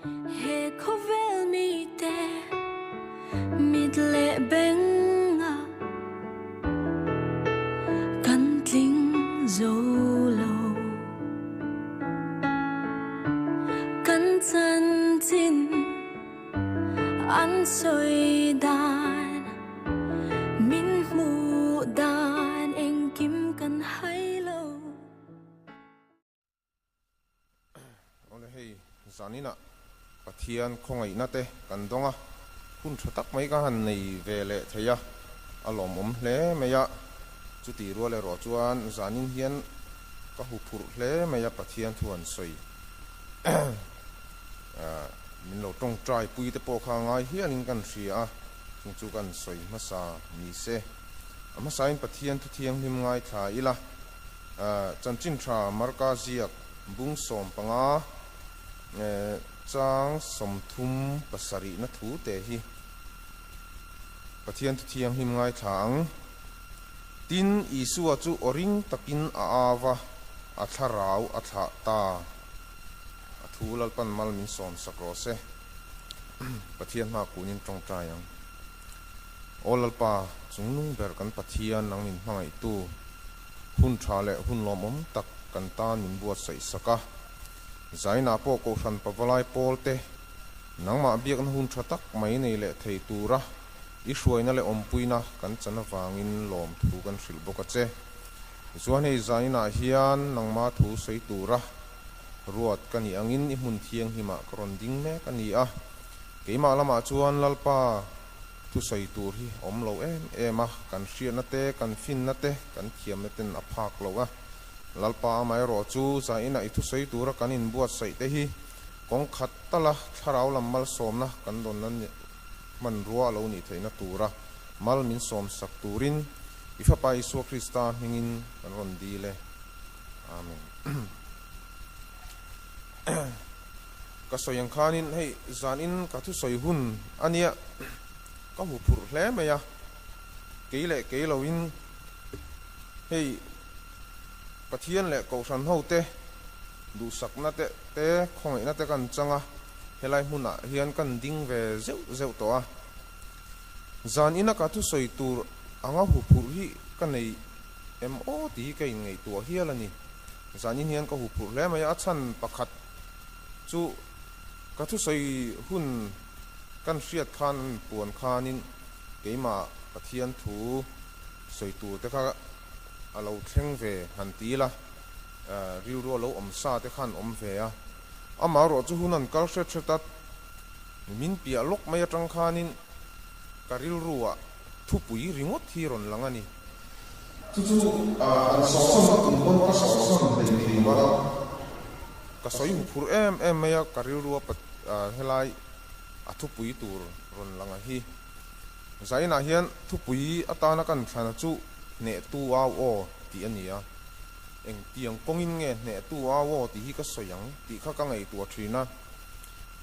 He khawvel mite mit leh benga kan tling zo lo. Kan chanchin an sawi dan min hmuh dan engkim kan hai lo. Awle hei zaninah Pathian khawngaihna te kan dawng a, hun tha tak mai ka han nei ve leh thei a, a lawmawm hle mai a, chuti rual erawh chuan zanin hian ka huphurh hle mai a Pathian thu an sawi min lo tawngtai pui te pawh kha ngai hialin kan hria a, chung chu kan sawi hmasa ni se. A hmasain Pathian thu thianghlim ngaithla ila. Chanchin tha Marka ziak bung 15 chang 37 na thu te hi Pathian thu thianghlim ngaithla ang. Tin, Isua chu aw ring takin a au a, a thlarau a thlah ta. A thu Lalpan mal min sawm sak rawh se. Pathian hma kunin tawngtai ang. Aw Lalpa, chungnung ber kan Pathian nang min hmangaihtu, hun tha leh hun lawmawm tak kan tan min buatsaih sak a. Zainah pawh Kohhran Pavalai pawl te, nangmah biakna hun tha tak mai nei leh thei tura i hruaina leh awmpuina kan chan avangin lawmthu kan hrilh bawk a che. Tichuan hei zainah hian nangma thu sawi tura ruat ka nih angin i hmun thianghlimah ka rawn ding mek a ni a. Keimah lamah chuan Lalpa thusawi tur hi awm lo em em a, kan hriatna te, kan finna te, kan thiamna ten a phak lo a. Lalpa amaherawh chu zainah i thusawi tura kan inbuatsaih te hi kawng khat tala thlarau lam malsawmna kan dawnna hmanrua a lo nih theihna tura mal min sawmsak turin i Fapa Isua Krista hmingin kan rawn dil e. Amen. Ka sawi ang khanin hei zanin ka thusawi hun a nia, ka hu phurh hle mai a, kei leh kei loin hei Pathian leh Kohhran hote duhsakna te te khawngaihna te kan chang a, helai hmunah hian kan ding ve zeuh zeuh tawh a. Zanina ka thusawi tur anga hu phurh hi ka nei em aw tih hi ka inngaihtuah hial a ni. Zanin hian ka huphurh hle mai a, a chhan pakhat chu ka thusawi hun kan hriat khan an puan khanin keimah Pathian thu sawi tur te kha a lo thleng ve han ti ila, rilru a lo awm sa te khan awm ve a. Amaherawh chu hun an kal hret hret a, min piah lawk mai atang khanin ka rilruah thupui ringawt hi rawn lang a ni. Chu chu an sawhsawn a tum pawn ka sawhsawn hlei thei lo a, ka sawi huphurh em em mai a, ka rilru a helai a thupui tur rawn lang a hi. Zainah hian thupui atana kan thlana chu hnehtu au aw tih a ni a, engtiang kawngin nge hnehtu au aw tih hi ka sawi ang tih kha ka ngaihtuah thin a,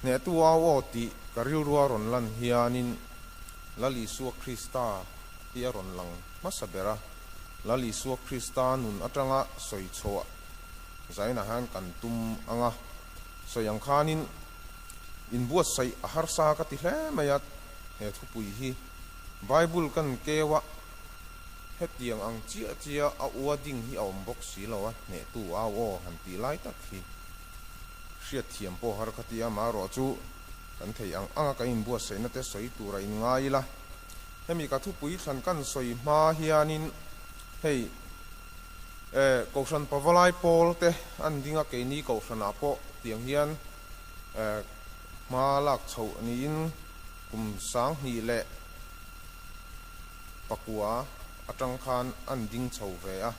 hnehtu au aw tih ka rilrua rawn lan hianin Lal Isua Krista hi a rawn lang hmasa ber a, Lal Isua Krista nun atanga sawi chhoah zainah hian kan tum ang a, sawi ang khanin inbuatsaih a harsa ka ti hle mai a, he thupui hi Bible kan keu a, hetiang ang chiah chiah a ua ding hi a awm bawk si lo a, hnehtu au aw han tih lai tak hi hriatthiam pawh har ka ti a, marawh chu kan thei ang anga kan inbuatsaihna te sawi tur a inngai ila. Hemi ka thupui thlan kan sawi hma hianin hei eh Kohhran Pavalai pawl te an ding a, keini Kohhranah pawh tiang hian eh hma lak chhoh niin kum 2009 atang khan an ding chho ve a,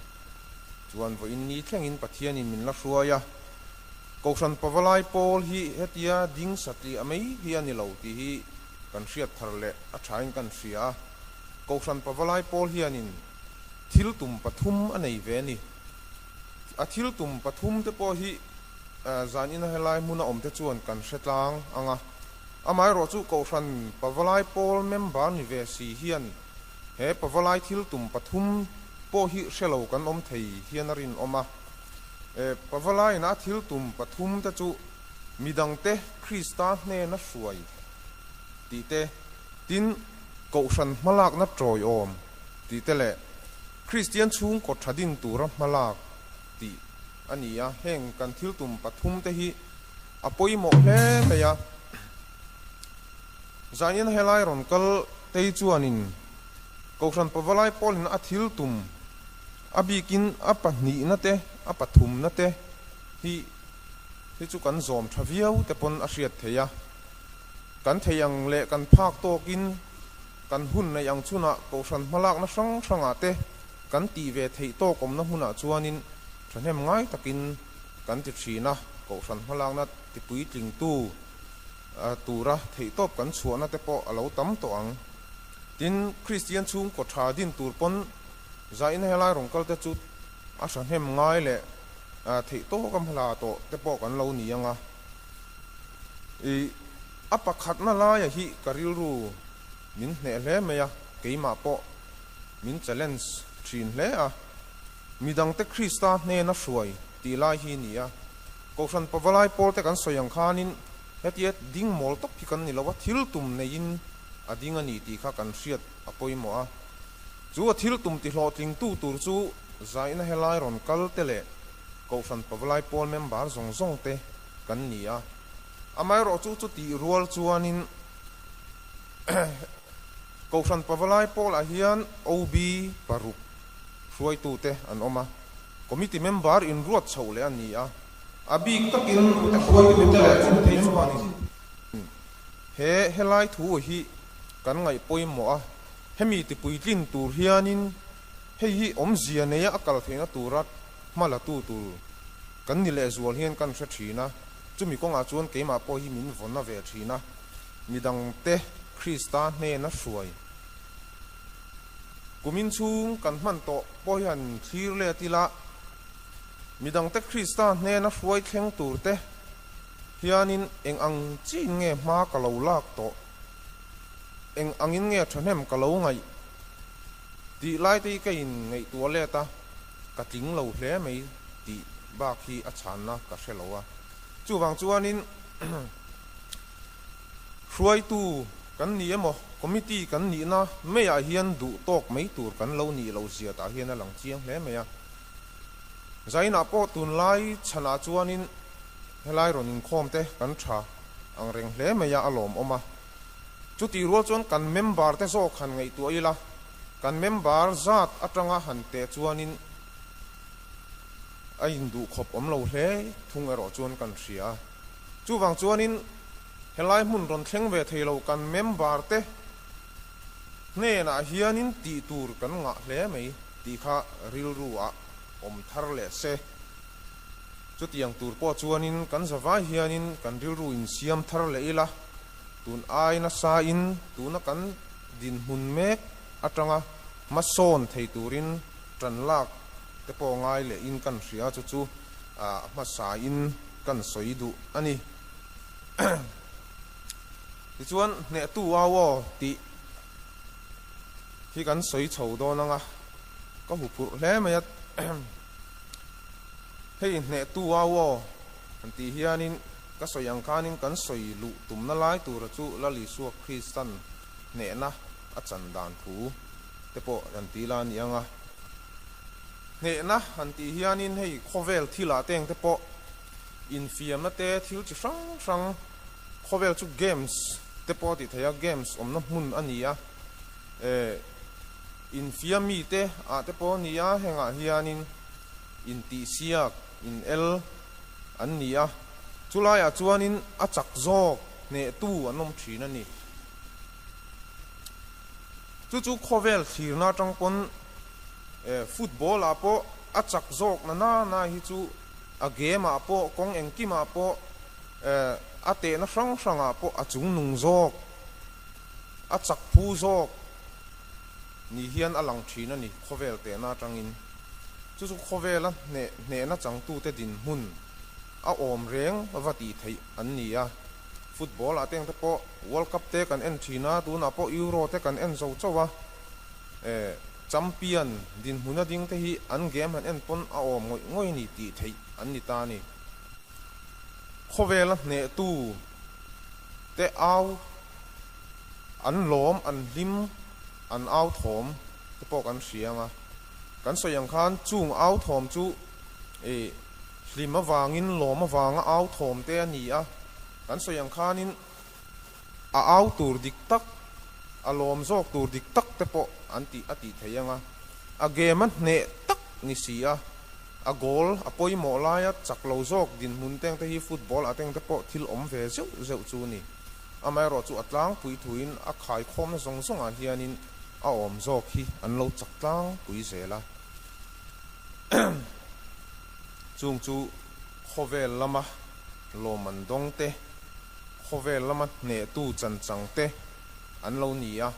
chuan vawiin ni thlengin Pathianin min la hruai a, Kohhran Pavalai pawl hi hetia ding satliah mai hi a ni lo tih hi Kan hriat thar leh a thain kan hria a, Kohhran Pavalai pawl hianin thil tum pathum a nei ve a ni. A thil tum pathum te pawh hi zanin a helai hmuna awm te chuan kan hre tlang ang a. Amaherawh chu Kohhran Pavalai pawl member ni ve si hian he Pavalai thil tum pathum pawh hi hre lo kan awm thei hian a rinawm a. Pavalaiin a thil tum pathum te chu. Midangte Krista hnena hruai tih te, tin, Kohhran hmalakna tawiawm tih te leh Kristian chhungkaw tha din tura hmalak tih a ni a. Heng kan thil tum pathumte hi a pawimawh hle mai a. Zanin helai rawn kal tei chuanin Kohhran Pavalai pawlin a thil tum a bikin a pahnihna te, a pathumna te hi hi chu kan zawm tha viau te pawn a hriat theih a. Kan thei ang leh kan phak tawkin kan hun neih ang chhunah Kohhran hmalakna hrang hrangah te kan tih ve theih tawk awmna hmunah chuanin thahnem ngai takin kan ti thin a, Kohhran hmalakna tipuitlingtu tura theihtawp kan chhuahna te pawh a lo tam tawh ang. Tin, Kristian chhungkaw tha din tur pawn zaina helai rawn kal te chu a thahnem ngai leh theihtawka hmala tawh te pawh kan lo ni ang a. I a pakhatna laia hi ka rilru min hneh hle mai a, keimah pawh min challenge thin hle a. Midangte Krista hnena hruai tih lai hi ni a. Kohhran pavalai pawlte kan sawi ang khanin hetia ding mawl tawp hi kan ni lo a, thil tum neiin a ding a ni tih kha kan hriat a pawimawh a. Chu a thil tum tihlawhtlingtu tur chu zaina helai rawn kal te leh Kohhran pavalai pawl member zawng zawng te kan ni a. Amaherawhchu chu tih rual chuanin Kohhran pavalai pawlah hian OB paruk hruaitute an awm a, committee member inruat chhoh leh a ni a. A bik takin hruaitute leh committee chuanin he helai thu hi kan ngaih pawimawh a, hemi tipuitlin tur hianin hei hi awmzia neia a kal theihna tura hma la tu tur kan ni lehzual hian kan hre thin a, chumi kawngah chuan keimah pawh hi min vawn a ve thin a, midangte Krista hnena hruai kumin chhung kan hman tawh pawh hian thlir let ila, midangte Krista hnena hruai thleng turte hianin eng ang chin nge hma ka lo lak tawh, eng angin nge thahnem ka lo ngaih tih laite hi ka inngaihtuah let a. Ka tling lo hle mai tih bak hi a chhanna ka hre lo a. Chuvang chuanin hruaitu kan ni emaw committee kan nihna maiah hian duh tawk mai tur kan lo nih loh zia tah hian a lang chiang hle mai a. Zainah pawh tunlai chhanah chuanin helai rawn inkhawm te kan tha ang reng hle mai a, a lawmawm a. Chutih rual chuan kan member te zawk han ngaihtuah ila, Kan member zat atanga han teh chuanin a induhkhawp awm lo hle thung erawh chuan kan hria a. Chuvang chuanin helai hmun rawn thleng ve thei lo kan member te hnenah hianin tih tur kan ngah hle mai tih kha rilru ah awm thar leh se. Chutiang tur pawh chuanin kan zavai hianin kan rilru insiam thar leh ila, tun ai nasa in tuna kan Dinhmun mek atanga hmasawn thei turin tan lak te pawh ngai leh in kan hria chu chu a hmasa in kan sawi duh a ni. Tichuan hnehtu au aw tih hi kan sawi chho dawn anga ka huphurh hle mai a. Hei hnehtu au aw han tih hianin ka sawi ang khanin kan sawi luh tumna lai tura chu Lal Isua Kristan hnehna a chan dan thu te pawh han ti la a ni ang a. Hnehna han tih hianin hei khawvel thilah teng te pawh infiamna te thil chi hrang hrang khawvel chu games te pawh a tih theih a, games awmna hmun a ni a, eh infiam mi te ah te pawh a ni a, hengah hianin intihsiak, in el an ni a, chulaiah chuanin a chak zawk hnehtu an awm thin a ni. Chu chu khawvel thlirna atang pawn football ah pawh a chak zawk na na na hi chu a game ah pawh kawng engkim ah pawh a tehna hrang hrang ah pawh a chungnung zawk, a chak phu zawk ni hian a lang thin a ni khawvel tehna atangin. Chu chu khawvela hneh hnehna changtute dinhmun a awm reng va tih theih an ni a. Football ah te ang te pawh World Cup te kan en thin a, tunah pawh Euro te kan en zo chauh a, eh champion dinhmuna ding te hi an game han en pawn a awm ngawih ngawih a ni tih theih an ni ta a ni. Khawvela hnehtu te au an lawm, an hlim, an au thawm te pawh kan hria ang a. Kan sawi ang khan chung au thawm chu ih hlim avangin lawm avanga au thawm te a ni a. Kan sawi ang khanin a au tur dik tak, a lawm zawk tur dik tak te pawh an tih a tih theih ang a. A game a hneh tak ni si a, a goal a pawimawh laia chak lo zawk dinhmun teng te hi football a teng te pawh thil awm ve zeuh zeuh chu a ni. Amaherawh chu a tlangpui thuin a khaikhawmna zawng zawngah hianin a awm zawk hi an lo chak tlangpui zel a. Chung chu khawvel lama lawmman dawng te, khawvel lama hnehtu chanchang te an lo ni a.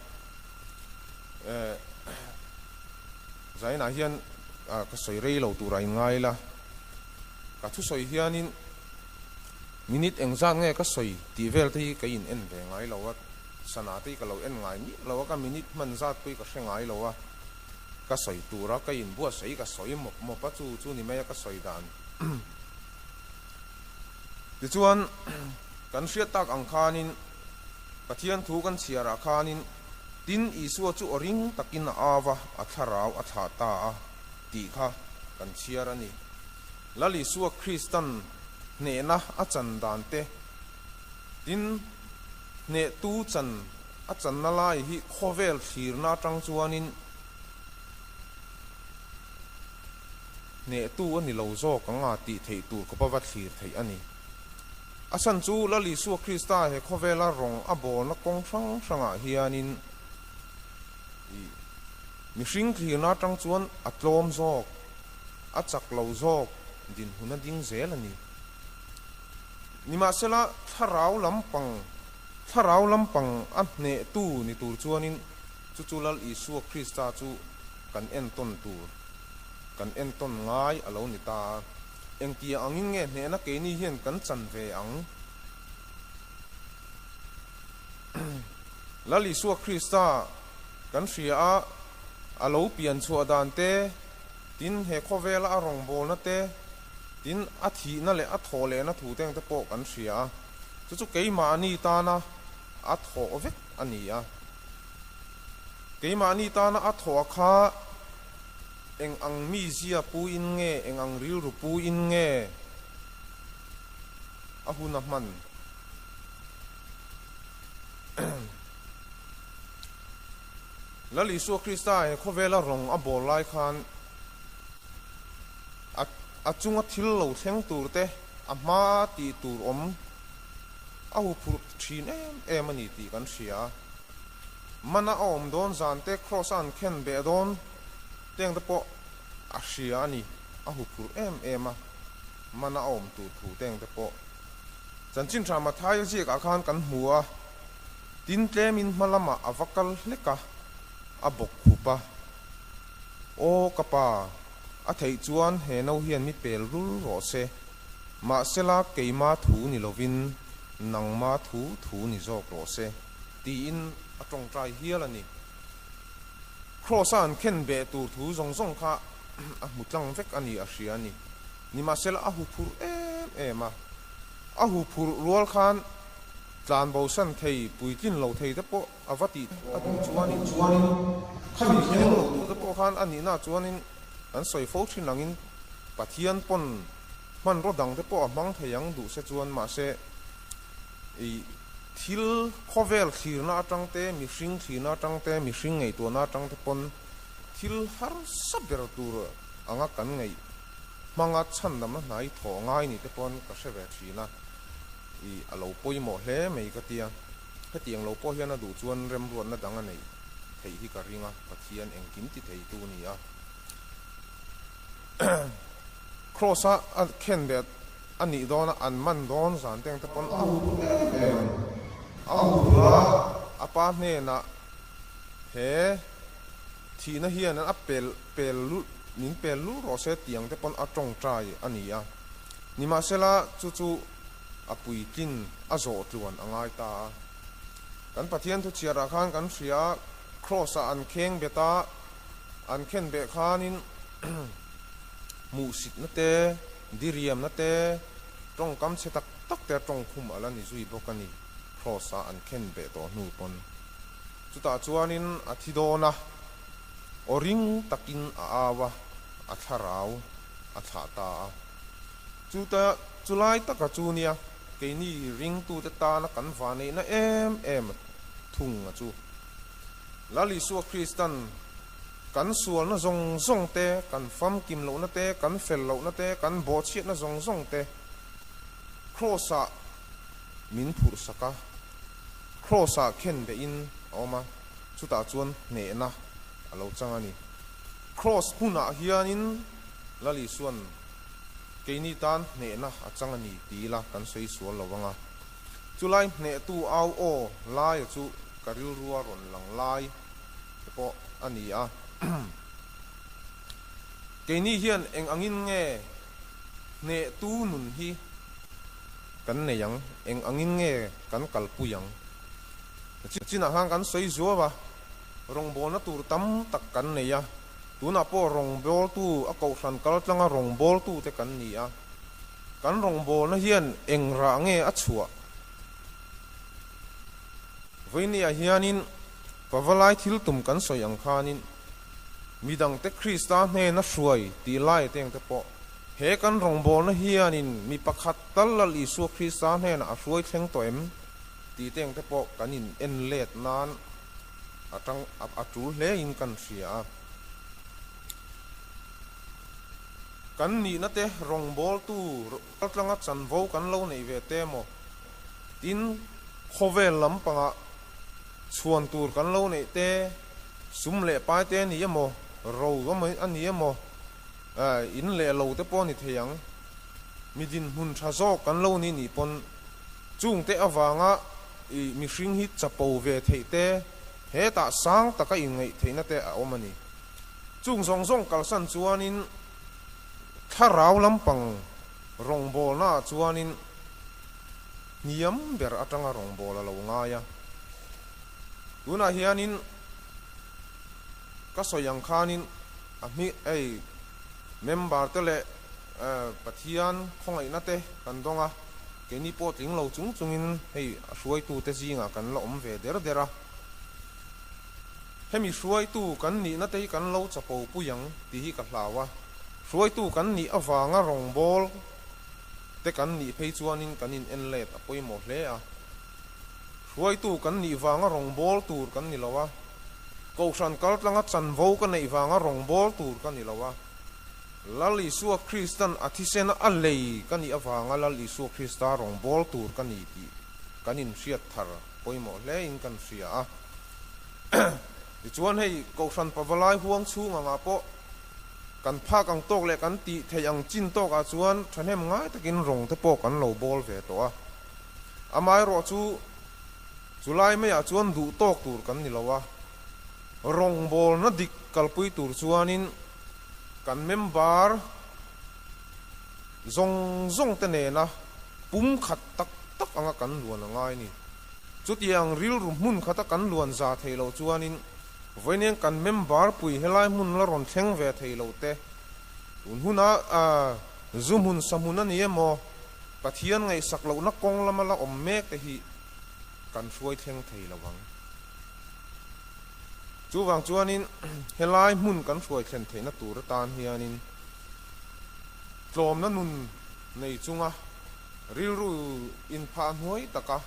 Zainah hian ka sawi rei lo tur a inngai la. Ka thusawi hianin minute engzat nge ka sawi tih vel te hi ka in en ve ngai lo a, sana te hi ka lo en ngai miah lo a, ka minute hman zat pawh hi ka hre ngai lo a, ka sawi tur a ka inbuatsaih ka sawi mawp mawp a, chu chu ni mai a ka sawi dan. Tichuan kan hriat tak ang khanin Pathian thu kan chhiarah khanin Tin, Isua chu aw ring takin a au a, a thlarau a thlah ta a, tih kha kan chhiar a ni. Lal Isua Kristan hnehna a chan dan te, tin, hnehtu chan a channa lai hi khawvel thlirna atang chuanin hnehtu a ni lo zawk ang a tih theih tur khawpa va thlir theih a ni. A chhan chu Lal Isua Krista he khawvela rawng a bawlna kawng hrang hrangah hianin ih mihring thlirna atang chuan a tlawm zawk, a chak lo zawk dinhmun a ding zel a ni. Nimahsela thlarau lampang, thlarau lampang a hnehtu ni tur chuanin chu chu Lal Isua Krista chu kan entawn tur, kan entawn ngai a lo ni ta a. Engtia angin nge hnehna keini hian kan chan ve ang? Lal Isua Krista kan hria a, a lo pian chhuah dan te, tin he khawvela a rawngbawlna te, tin a thihna leh a thawh lehna thu te ang te pawh kan hria a. Chu chu keimahni tana a thawh vek a ni a. Keimahni tana a thawh a kha Eng ang mizia pu in nge, eng ang rilru pu in nge a hun a hman? Lal Isua Krista he khawvela rawng a bawl lai khan a a chunga thil lo thleng tur te, a hma tih tur awm a huphurh thin em em a ni tih kan hria a. Mana a awm dawn zan te, Kraws a an khen beh dawn teng te pawh a hria a ni, a huphurh em em a, mana a awm tur thu teng te pawh. Chanchin tha Mathaia ziakah khan kan hmu a, tin tlemin hma lamah a va kal hlek a, a bawk khup a, Aw ka pa, a theih chuan he no hian mi pel rul rawh se, mahsela keima thu ni lovin nangma thu thu ni zawk rawh se, tiin a tawngtai hial a ni. Kraws-a an khen beh tur thu zawng zawng kha a hmu tlang vek a ni a hria a ni. Nimahsela a huphurh em em a. A huphurh rual khan tlan bosan thei, puitlin lo thei te pawh a va tih a duh chuanin khami thleng lo tur te pawh khan a nihna chuanin an sawi fo thin angin Pathian pawn hmanraw dang te pawh a hmang thei ang duh se chuan mahse i thil khawvel thlirna atang te, mihring thlirna atang te, mihring ngaihtuahna atang te pawn thil harsa ber tur anga kan ngaih hmanga chhandamna hnai thawh ngai ni te pawn ka hre ve thin a, i a lo pawimawh hle mai ka tia. Hetiang lo pawh hian a duh chuan remruatna dang a neih theih hi ka ring a, Pathian engkim ti theitu a ni a. Kraws-a a khenbet A nih dawn a, an man dawn zan teng te pawn a hu em em a ni. A hu a, a pa hnenah he thihna hian a pel pel lul min pel lul rawh se tiang te pawn a tawngtai a ni a. Nimahsela chu chu a puitlin a zawh tluan a ngai ta a. Kan Pathian thu chhiarah khan kan hria a, Kraws ah an kheng bet a, an khen beh khanin hmuhsitna te, Diriamna te, Tawngkam chhe tak tak te a tawng khum a la ni zui bawk a ni, Kraws-a an khen beh tawh hnu pawn. Chutah chuanin a thi dawn a, aw ring takin a au a, a thlarau a thlah ta a. Chuta chulai taka chu nia keini ringtute tana kan vaneihna em em thung a chu. Lal Isua Kristan kan sualna zawng zawng te, kan famkim lohna te, kan fel lohna te, kan bawhchhiatna zawng zawng te Kraws-ah min phurhsak a, Kraws-ah khen behin a awm a, chutah chuan hnehna a lo chang a ni. Kraws hmunah hianin Lal Isua'n keini tan hnehna a chang a ni ti ila kan sawi sual lo ang a. Chulai hnehtu au aw laia chu ka rilrua rawn lang lai te pawh a ni a. Keini hian eng angin nge hnehtu nun hi kan nei ang, eng angin nge kan kalpui ang? Chinah khan kan sawi zuau a, rawngbawlna tur tam tak kan nei a, tunah pawh rawngbawltu a kohhran kaltlanga rawngbawltute kan ni a. Kan rawngbawlna hian eng rah nge a chhuah? Vawinia hianin Pavalai thil tum kan sawi ang khanin midangte Krista hnena hruai tih lai atengte pawh he kan rawngbawlna hianin mi pakhat tal Lal Isua Krista hnenah a hruai thleng tawh em tih tengte pawh kan in en let nan a tang a tul hlein kan hria a. Kan nihna te rawngbawltu kaltlanga chanvo kan lo neih ve te maw? Tin, khawvel lampangah chhuan tur kan lo neih te, sum leh pai te a ni emaw, ro a ni emaw, in leh lo te pawh a ni thei ang. Mi dinhmun tha zawk kan lo ni nih pawn chungte avanga mihring hi chapo ve theih te, hetah sang taka inngaih theihna te a awm a ni. Chung zawng zawng kalsan chuanin thlarau lampang rawngbawlnaah chuanin hniam ber atanga rawngbâwl a lo ngai a. Tunah hianin ka sawi ang khanin a hmi ei member te leh Pathian khawngaihna te kan dawng a, keini pawh tling lo chung chungin hei a hruaitute zingah kan la awm ve der der a. Hemi hruaitu kan nihna te hi kan lo chapo pui ang tih hi ka hlau a, hruaitu kan nih avanga rawngbâwl te kan nih phei chuanin kan in en let a pawimawh hle a. Hruaitu kan nih vanga rawngbâwl tur kan ni lo a, Kohhran kaltlanga chanvo ka neih vanga rawngbâwl tur ka ni lo a, Lal Isua Kristan a thisena a lei ka nih avanga Lal Isua Krista rawngbâwl tur ka ni tih kan inhriat thar pawimawh hlein kan hria a. Tichuan hei Kohhran Pavalai huang chhung angah pawh kan phak ang tawk leh kan tih theih ang chin tawkah chuan thahnem ngai takin rawng te pawh kan lo bawl ve tawh a. Amaherawhchu chulai maiah chuan duh tawk tur kan ni lo a, rawng bawlna dik kalpui tur chuanin kan member zawng zawng te nena pum khat tak tak anga kan luan a ngai ni. Chutiang rilru hmun khata kan luan za thei lo chuanin vawiin kan member pui helai hmun la rawn thleng ve thei lo te, tun huna zu hmun sa hmun a ni emaw, Pathian ngaihsak lohna kawng lama la awm mek te hi kan hruai thleng thei lo ang. Chuvang chuanin helai hmun kan hruai thlen theihna tur atan hianin tlawmna nun nei chunga Rilru inphah hnuai taka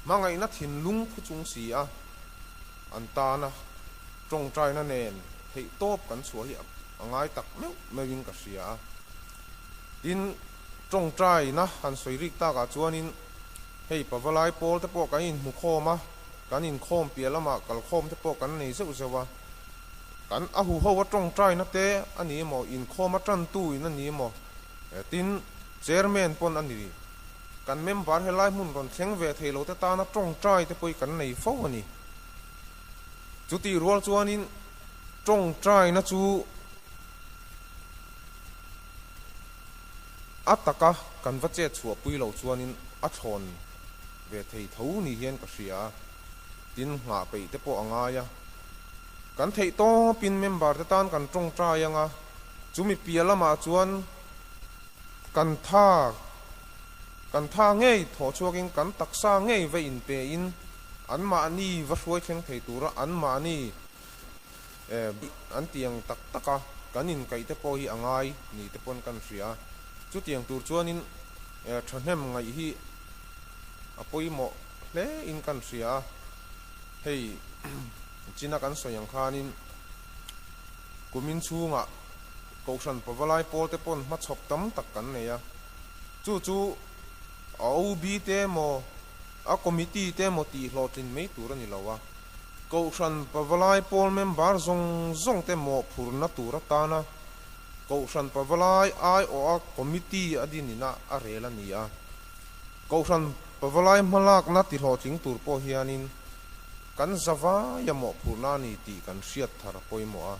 hmangaihna thinlung phu chung si a, an tana tawngtaina nen theih tawp kan chhuah hi a ngai tak meuh meuhin ka hria a. Tin, tawngtaina han sawi rik takah chuanin hei Pavalai pawl te pawh kan inhmu khawm a, kan inkhawm piah lamah kalkhawm te pawh kan nei zeuh zeuh a. Kan a huho a tawngtaina te a ni emaw, inkhawm a tantu in a ni emaw, Tin, Chairman pawn a ni. Kan member helai hmun rawn thleng ve thei lo te tana tawngtai te pawh kan nei fo a ni. Chutih rual chuanin tawngtaina chu a taka kan va chet chhuah pui loh chuanin a thlawn ve thei tho ni hian ka hria a, tin nghah peih te pawh a ngai a. Kan theih tawpin member te tan kan tawngtai anga, chumi piah lamah chuan kan tha. Kan tha ngei thawh chhuakin kan taksa ngei va inpein anmahni va hruai thleng thei tura anmahni an tiang tak taka kan inkaih te pawh hi a ngai ni te pawn kan hria. Chutiang tur chuanin thahnem ngaih hi a pawimawh hle in kan hria a, hei china kan sawi ang khanin kumin chhungah Kohhran pavalai pawl te pawn hmachhawp tam tak kan nei a, chu chu a OB te emaw a committee te emaw tih hlawhtlin mai tur a ni lo a, Kohhran pavalai pawl member zawng zawng te mawhphurna tur atana Kohhran pavalai aiawha committee a dinina a rel a ni a. Kohhran pavalai hmalakna tihlawhtling tur pawh hianin kan zavaia mawhphurhna a ni tih kan hriat thar a pawimawh a.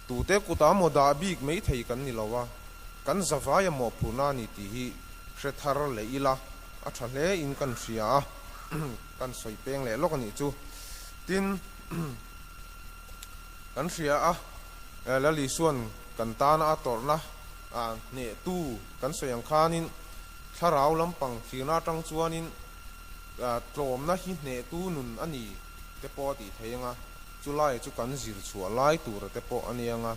Tute kutah maw dah bik mai thei kan ni lo a, kan zavaia mawhphurhna a ni tih hi hre thar leh ila a tha hle in kan hria a, kan sawi peng leh lawk a nih chu. Tin, kan hria a, Lalisuan kan tana a tawrhna hnehtu kan sawi ang khanin thlarau lampang thlirna atang chuanin tlawmna hi hnehtu nun a ni te pawh a tih theih ang a. Chu lai chu kan zir chhuah lai tura te pawh a nia nga,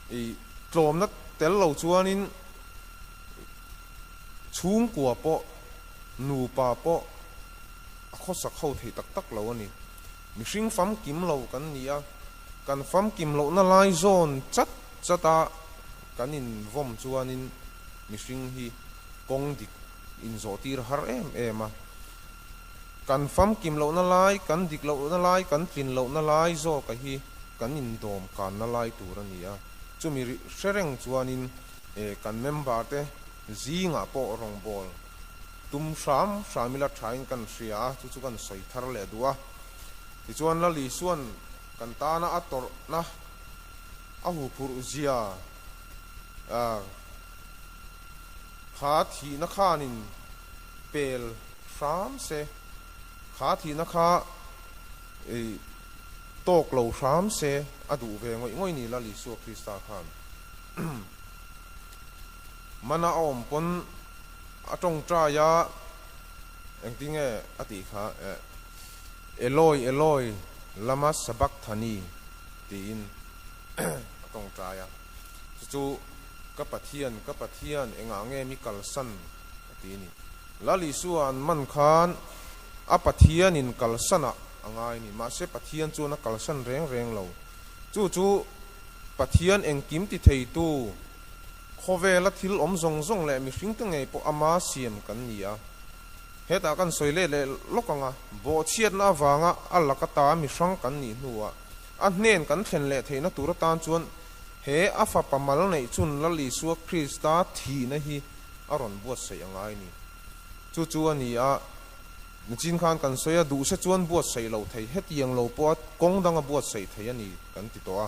i tlawmna tel lo chuanin chhungkua pawh, nupa pawh a khawsak ho theih tak tak lo a ni. Mihring famkim lo kan ni a, kan famkim lohna lai zawn chat chat a kan invawm chuanin mihring hi kawng dik inzawhtir har em em a. Kan famkim lohna lai, kan dik lohna lai, kan tlin lohna lai zawka hi kan indawm kanna lai tur a ni a. Chumi hre reng chuanin kan member te zingah pawh rawngbâwl tum hram hram ila thain kan hria a, chu chu kan sawi thar leh duh a. Tichuan Lal Isua'n kan tana a tawrhna a huphurh zia kha thihna khanin pel hram se, kha thihna kha tawk lo hram se a duh ve ngawih ngawih ni Lal Isua Krista khan. Mana a awm pawn a tawngtai a, engtinge a tih kha, Eloi, Eloi, lama sabachthani tiin a tawngtai a, chu chu ka Pathian, ka Pathian, engah nge mi kalsan? a ti a ni. Lal Isua an man khan a Pathianin kalsanah a ngai a ni. Mahse Pathian chuan a kalsan reng reng lo. Chu chu Pathian engkim ti theitu, khawvela thil awm zawng zawng leh mihringte ngei pawh ama siam kan ni a. Hetah kan sawi leh leh lawk ang a, bawhchhiatna avanga a laka ta mihrang kan nih hnuah a hnen kan thlen leh theihna tur atan chuan he a fapa mal neih chun Lal Isua Krista thihna hi a rawn buatsaih a ngai ni. Chu chu a ni a, nichin khan kan sawi a, duhse chuan buatsaih lo thei, hetiang lo pawha kawng danga buatsaih thei a ni kan ti tawh a.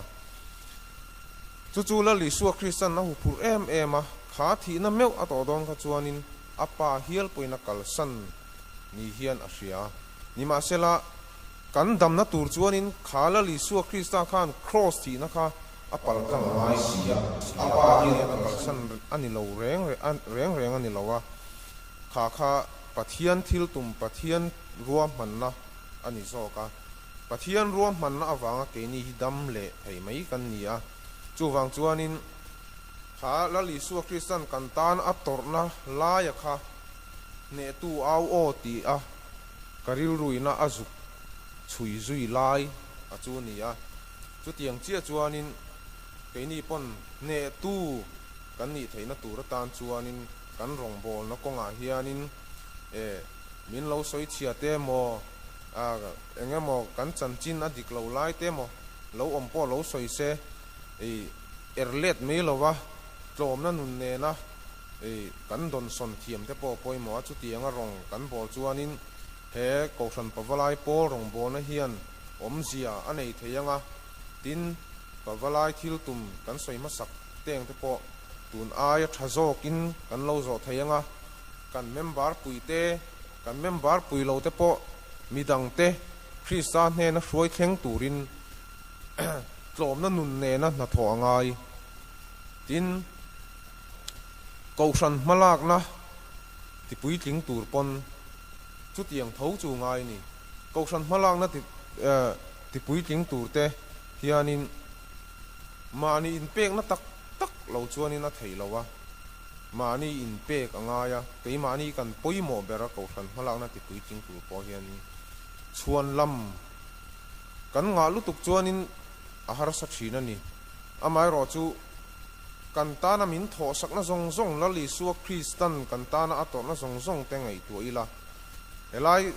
Chu chu Lal Isua Kristan a huphurh em em a, kha thihna meuh a tawh dawn kha chuanin a pa hial pawhin a kalsan ni hian a hria. Nimahsela, kan damna tur chuanin kha Lal Isua Krista khan Kraws thihna kha A pal tlang ngai si a, a pa hian a kalsan a ni lo reng reng reng a ni lo a, kha kha Pathian thil tum, Pathian ruahmanna a ni zawk a. Pathian ruahmanna avanga keini hi dam leh thei mai kan ni a, chuvang chuanin kha Lal Isua Kristan kan tan a tawrhna laia kha hnehtu au aw ti a ka rilruina a zuk chhui zui lai a chu ni a. Chutiang chiah chuanin keini pawn hnehtu kan nih theihna tur atan chuanin kan rawngbawlna kawngah hianin eh min lo sawi chhia te emaw ah eng emaw kan chanchin a dik lo lai te emaw lo awm pawh lo sawi se ih er let mai lova tlawmna nun nena ih kan dawnsawn thiam te pawh a pawimawh a, chutianga rawng kan bawl chuanin he Kohhran Pavalai pawl rawngbawlna hian awmzia a nei thei ang a, tin, pavalai thil tum kan sawi hmasak teng te pawh tun aia tha zawkin kan lo zawh thei ang a, kan member pui te, kan member pui lo te pawh midang te Krista hnena hruai thleng turin tlawmna nun nena hnathawh a ngai. Tin, Kohhran hmalakna. tipuitling tur pawn chutiang tho chu ngai a ni. Kohhran hmalakna tipuitling tur te hianin mahni inpekna tak tak lo chuanin a theih lo a, mahni inpek a ngai a, keimahni kan pawimawh ber a kohhran hmalakna tipuitling tur pawh hianin chhuan lam kan ngah lutuk chuanin a harsa thin a ni. Amaherawhchu, kan tana min thawhsakna zawng zawng Lal Isua Kristan kan tana a tawrhna zawng zawng te ngaihtuah ila, helai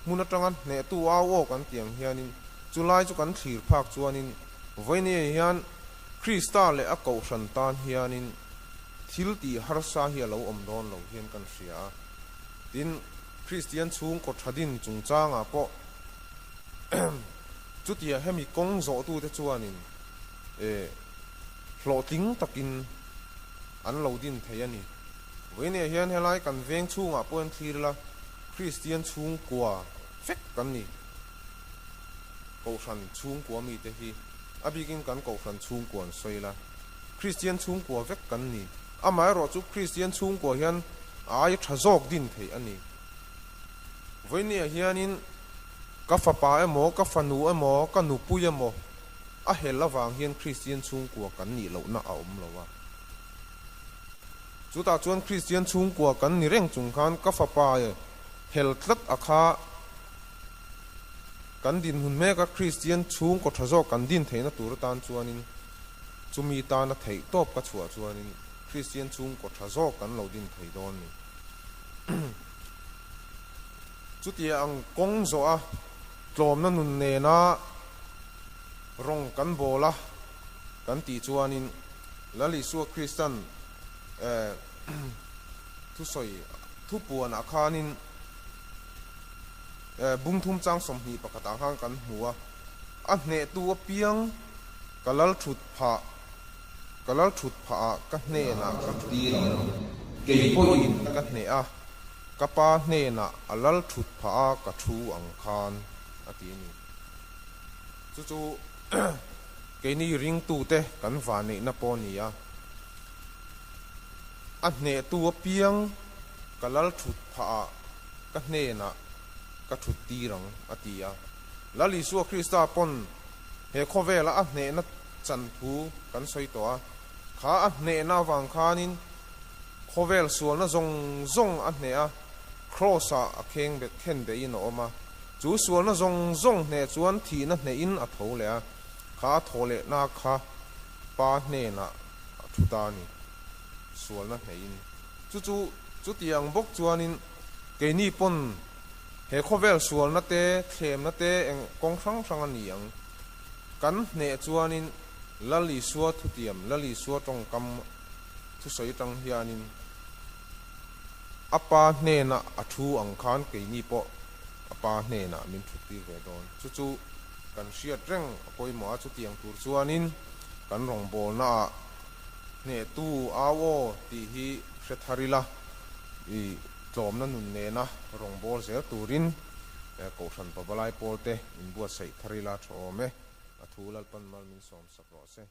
hmun atanga hnehtu au aw kan tih ang hianin chulai chu kan thlir phak chuanin vawinia hian Krista leh a kohhran tan hianin thil tih harsa hi a lo awm dawn lo hian kan hria a. Tin, Kristian chhungkaw tha din chungchangah pawh chutia hemi kawng zawhtute chuanin eh hlawhtling takin an lo din thei a ni. Vawinia hian helai kan veng chhungah pawh hian thlir ila Kristian chhungkua vek kan ni. Kohhran chhungkua mite hi a bikin kan kohhran chhungkua an sawi ila Kristian chhungkua vek kan ni. Amaherawh chu Kristian chhungkua hian a ai tha zawk din theih a ni. Vawinia hianin ka fapa emaw, ka fanu emaw, ka nupui emaw A hel avang hian Kristian chhungkua kan nih lohna a awm lo a. Chutah chuan Kristian chhungkua kan ni reng chung khan ka fapa e hel tlat a kha kan dinhmun mek a, Kristian chhungkaw tha zawk kan din theihna tur atan chuanin chumi tana theih tawp ka chhuah chuanin Kristian chhungkaw tha zawk kan lo din thei dawn ni. Chutia ang kawng zawh a tlawmna nun nena rawng kan bawl a kan tih chuanin Lal Isua Kristan thusawi thupuanah khanin bungthum chang 21 ah khan kan hmu a, a hnehtu apiang ka lal thut phah ka lal thut phah ah ka hnenah ka thut tir ang, kei pawhin ka hneh a, ka pa hnenah a lal thut phah a ka thu ang khan a ti a ni. Chu chu keini ringtute kan vanneihna pawh a ni a, a hnehtu apiang ka lal thut phah ah ka hnenah ka thut tir ang a ti a. Lal Isua Krista pawn he khawvela a hnehna chan thu kan sawi tawh a, kha a hnehna avang khanin khawvel sualna zawng zawng a hneh a, Kraws ah a kheng bet khen beihin a awm a. Chu sualna zawng zawng hneh chuan thihna hnehin a tho leh a, kha a thaw lehna kha Pa hnenah a thu ta a ni, sualna hnehin. Chu chu chutiang bawk chuanin keini pawn he khawvel sualna te, thlemna te eng kawng hrang hrang a ni ang. Kan hneh chuanin Lal Isua thutiam, Lal Isua tawngkam thusawi atang hianin a Pa hnenah a thu ang khan keini pawh a Pa hnenah min thut tir ve dawn. Chu chu kan hriat reng a pawimawh a, chutiang tur chuanin kan rawngbawlnaah hnehtu au aw tih hi hre thar ila, i tlawmna nun nena rawngbâwl zel turin Kohhran Pavalai pawlte inbuatsaih thar ila tha awm e. A thu Lalpan mal min sawmsak rawh se.